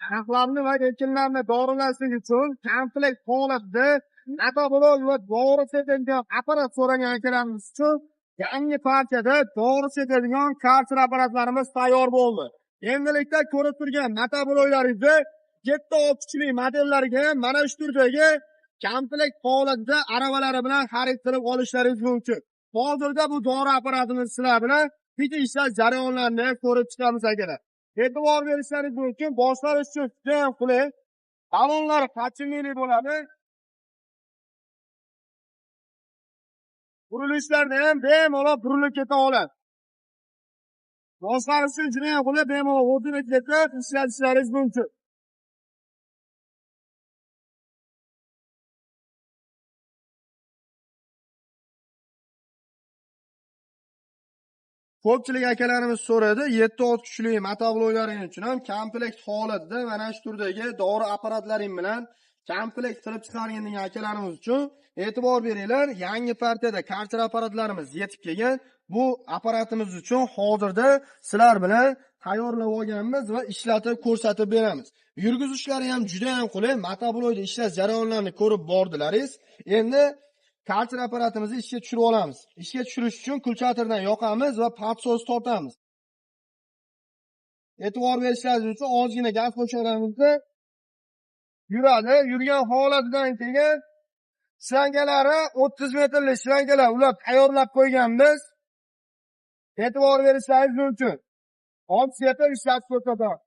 Daraxtlarni va ekinlarni dorilashlik uchun komplekt holatida motoblok va dori sepadigan apparat so'ragan akalarimiz uchun yangi partiyada dori sepadigan karcher apparatlarimiz tayyor bo'ldi. Endilikda ko'rib turgan motobloklaringizni 7 kuchli modellariga mana shu turdagi komplekt holatida aravalari bilan xarid qilib olishlaringiz mumkin. Hozirda bu dori apparatimiz sizlar bilan bitta ishlash jarayonlarini ko'rib chiqamiz akalar. E'tibor berishlaringiz mumkin, boshqarish uchun juda ham qulay. Balonlar hajmli bo'ladi. Burilishlarda ham bemalol burilib keta oladi. Boshqarish uchun juda ham qulay, bemalol o'tirib ketib ishlatishlaringiz mumkin. Ko'pchilik akalarimiz so'radi, 7-6 kuchli motobloklaring uchun ham komplekt holatida mana shu turdagi dori apparatlaring bilan komplekt qilib chiqargan degan akalarimiz uchun e'tibor beringlar, yangi partiyada karcher apparatlarimiz yetib kelgan. Bu apparatimiz uchun hozirda sizlar bilan tayyorlab olganmiz va ishlatib ko'rsatib beramiz. Yurgizishlari ham juda ham qulay, motoblokda ishlash jarayonlarini ko'rib bordilaringiz. Endi karcher apparatimizni ishga tushirib olamiz. Ishga tushirish uchun kulchatordan yoqamiz va podsos tortamiz. E'tibor berishingiz uchun ozgina gaz qo'shamizda yuradi. Yurgan holatidan keyin shlangalari 30 metrlik shlangalar ulab tayyorlab qo'yganmiz. E'tibor berishingiz mumkin. Hozir sepib ishlatib ko'rsataman.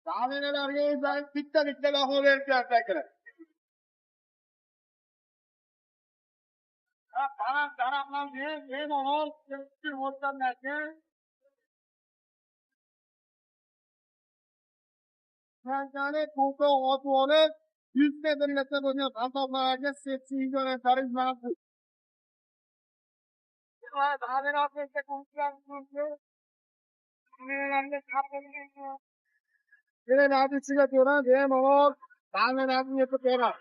Davenalarga o'zlari bitta-bitta baho berib beradilar. Baland daraxtlarni bemalol o'rtanlarga Fransiyani to'proq otib olib, 100 metrgacha bo'lgan masofalarga sepish imkoniyatlaringiz mavjud. Davenalarga ichiga to'ra bemalol davenalarni yetib beradi.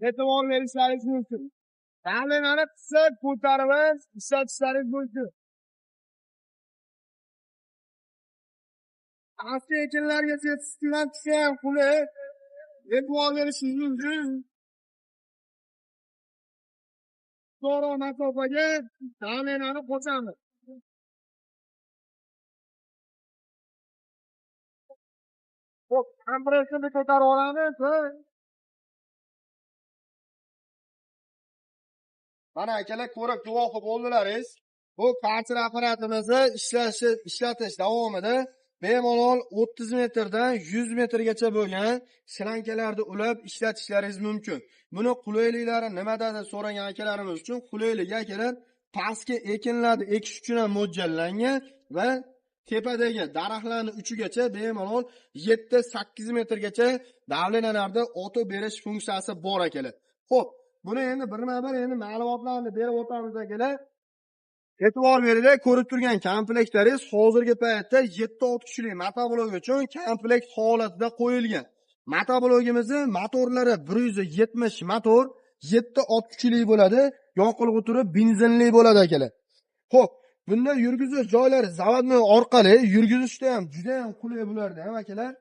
E'tibor berishlaringiz mumkin. Davenani qisib ko'tarib ishlatishlaringiz mumkin. Pastki ekinlarga sepish bilan tushsa ham qulay. E'tibor berishingiz mumkin. To'g'ri masofaga davenani qo'shamiz. Xo'p, kompressorni ko'tarib olamiz. Mana akalar ko'rib guvohi bo'ldilaringiz. Bu karcher apparatimizni ishlatish davomida bemalol 30 metrdan 100 metrgacha bo'lgan shlankalarni ulab ishlatishlaringiz mumkin. Buni qulayliklari nimada deb so'ragan akalarimiz uchun qulayligi akalar pastki ekinlarni ekish uchun ham mo'ljallangan va tepadagi daraxtlarning uchigacha bemalol 7-8 metrgacha davlenalarda otib berish funksiyasi bor akalar. Xo'p, buni endi birma-bir endi ma'lumotlarni berib o'tamiz akalar. E'tibor beringlar, ko'rib turgan komplektlaringiz hozirgi paytda 7-6 kuchli motoblok uchun komplekt holatida qo'yilgan. Motoblokimizning motorlari 170 motor, 7-6 kuchli bo'ladi, yoqilg'i turi benzinli bo'ladi akalar. Xo'p, bunda yurgizish joylari zavodni orqali yurgizishda ham juda ham qulay bo'lardi ham akalar.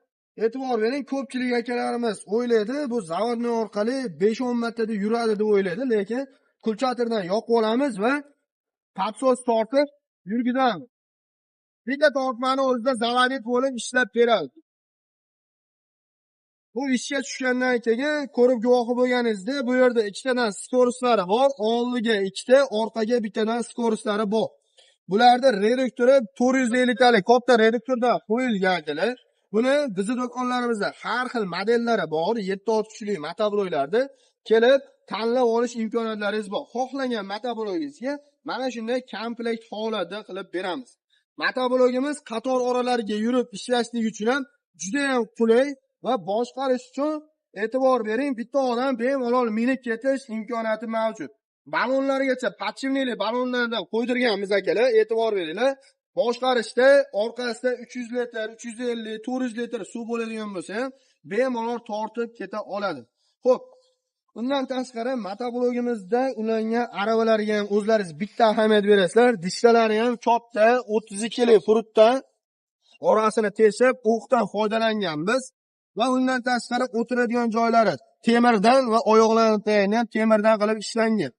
E'tibor bering, ko'pchilik akalarimiz o'ylaydi, bu zavodni orqali 5-10 martada yuradi deb o'ylaydi, lekin kulchatordan yoqib olamiz va podsos tortib yurgizamiz. Bitta tortmani o'zida zavodit bo'lib ishlab beradi. Bu ishga tushgandan keyin ko'rib guvohi bo'lganingizda bu yerda ikkitadan skorslari bor, oldiga ikkita, orqaga bittadan skorslari bor. Bularda reduktori 450 talik katta reduktordan qo'yilgan akalar. Buni bizni do'konlarimizda har xil modellari bor, 7-6 kuchli motobloklarda kelib tanlab olish imkoniyatlaringiz bor. Xohlagan motoblokingizga mana shunday komplekt holatda qilib beramiz. Motoblokimiz qator oralariga yurib ishlashlik uchun ham juda ham qulay va boshqarish uchun e'tibor bering, bitta odam bemalol minib ketish imkoniyati mavjud. Balonlargacha podshipnikli balonlardan qo'ydirganmiz akalar, e'tibor beringlar. Boshqarishda orqasida 300 litr, 350, 400 litr suv bo'ladigan bo'lsa ham bemalol tortib keta oladi. Xo'p, Undan tashqari motoblogimizda ulangan aravalarga ham o'zlaringiz bitta ahamiyat berasizlar. Diskalari ham katta, 32 lik furutdan orasini teshib, o'qdan foydalanganmiz. Va undan tashqari o'tiradigan joylari temirdan va oyoqlarini tagini ham temirdan qilib ishlangan.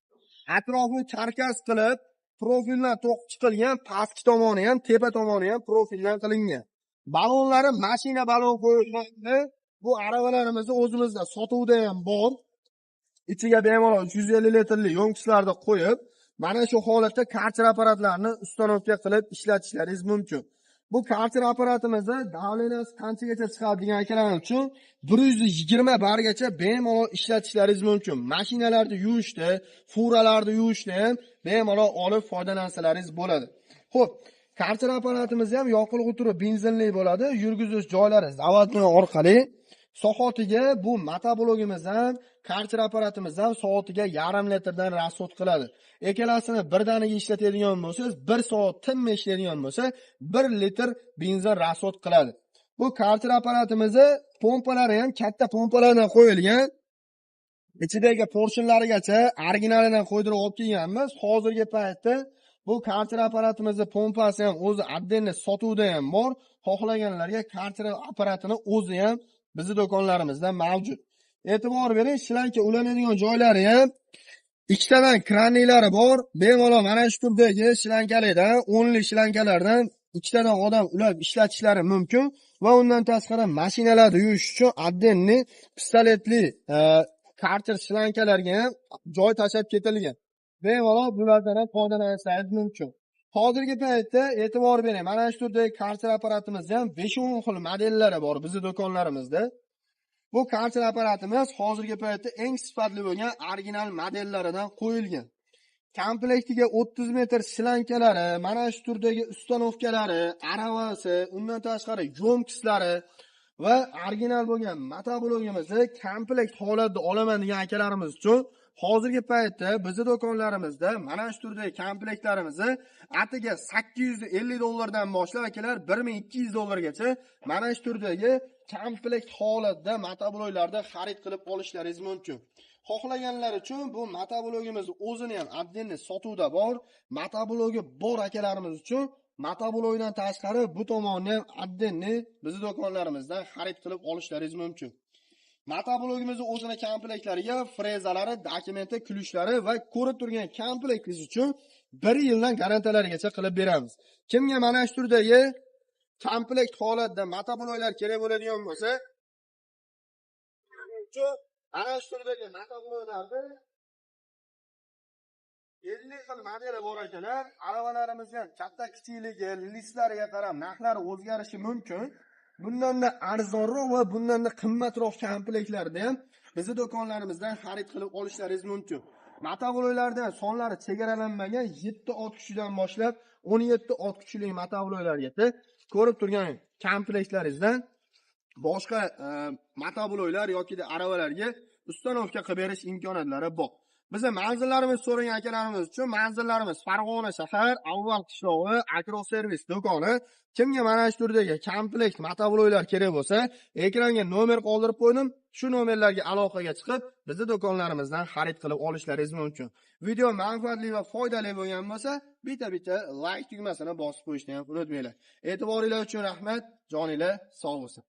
Atrofini karkas qilib, profildan to'qib chiqilgan, pastki tomoni ham, tepa tomoni ham profildan qilingan. Balonlari mashina balon qo'yilgan. Bu aravalarimizni o'zimizda sotuvda ham bor. Ichiga bemalol 350 litrli yo'nqislarni qo'yib, mana shu holatda karcher apparatlarni установка qilib ishlatishlaringiz mumkin. Bu karcher apparatimizni давление si qanchagacha chiqadi degan akalar uchun 120 bargacha bemalol ishlatishlaringiz mumkin. Mashinalarni yuvishda, furalarni yuvishda ham bemalol olib foydalansalaringiz bo'ladi. Xo'p, karcher apparatimiz ham yoqilg'i turi benzinli bo'ladi. Yurgizish joylari zavodni orqali. Soatiga bu motoblogimiz ham, karcher apparatimiz ham soatiga 0,5 litrdan расход qiladi. Ikkalasini birdaniga ishlatadigan bo'lsangiz, 1 soat tinmay ishlaydigan bo'lsa, 1 litr benzin расход qiladi. Bu karcher apparatimizni pompalari ham katta pompalardan qo'yilgan. Ichidagi porshinlarigacha originalidan qo'ydirib olib kelganmiz. Hozirgi paytda bu karcher apparatimizni pompasi ham o'zi отдельно sotuvda ham bor. Xohlaganlarga karcher apparatini o'zi ham bizni do'konlarimizda mavjud. E'tibor bering, shlanka ulanadigan joylari ham ikkitadan kranliklari bor. Bemalol mana shu turdagi shlankalardan, o'nli shlankalardan ikkitadan odam ulab ishlatishlari mumkin va undan tashqari mashinalarni yuvish uchun отдельный pistoletli karcher shlankalarga ham joy tashlab ketilgan. Bemalol bulardan ham foydalanishingiz mumkin. Hozirgi paytda e'tibor bering, mana shu turdagi karcher apparatimiz ham 5-10 xil modellari bor bizni do'konlarimizda. Bu karcher apparatimiz hozirgi paytda eng sifatli bo'lgan original modellaridan qo'yilgan. Komplektiga 30 metr shlankalari, mana shu turdagi установка lari, aravasi, undan tashqari yo'mkislari va original bo'lgan motoblogimizni komplekt holatda olaman degan akalarimiz uchun hozirgi paytda bizni do'konlarimizda mana shu turdagi komplektlarimizni atiga 850 dollardan boshlab akalar 1200 dollargacha mana shu turdagi komplekt holatda motobloklarda xarid qilib olishlaringiz mumkin. Xohlaganlar uchun bu motoblogimiz o'zini ham отдельно sotuvda bor. Motoblogi bor akalarimiz uchun motoblogdan tashqari bu tomonni ham отдельно bizni do'konlarimizdan xarid qilib olishlaringiz mumkin. Motoblogimizni o'zini komplektlariga frezalari, dokumenti, ключ lari va ko'rib turgan komplektingiz uchun 1 yildan garantiyalarigacha qilib beramiz. Kimga mana shu turdagi komplekt holatda motobloklar kerak bo'ladigan bo'lsa, ana shu turdagi motobloklarni 50 xil modeli bor akalar. Aravalarimizni ham katta kichikligi, listlariga qarab narxlari o'zgarishi mumkin. Bundan-da arzonroq va bundan-da qimmatroq komplektlarda ham bizni do'konlarimizdan xarid qilib olishlaringiz mumkin. Motobloklardan sonlari chegaralanmagan 7 ot kuchidan boshlab 17 ot kuchli motobloklargacha ko'rib turgan komplekslaringizdan boshqa motobloklar yoki aravalarga установка qilib berish imkoniyatlari bor. Biza manzillarimizni so'ragan akalarimiz uchun manzillarimiz Farg'ona shahar, Avval qishlog'i, Agro servis do'koni. Kimga mana shu turdagi komplekt motobloklar kerak bo'lsa, ekranga nomer qoldirib qo'ydim. Shu nomerlarga aloqaga chiqib, bizni do'konlarimizdan xarid qilib olishlaringiz mumkin. Video manfaatli va foydali bo'lgan bo'lsa, bitta-bitta like tugmasini bosib qo'yishni ham unutmanglar. E'tiboringlar uchun rahmat, joninglar sog' bo'lsin.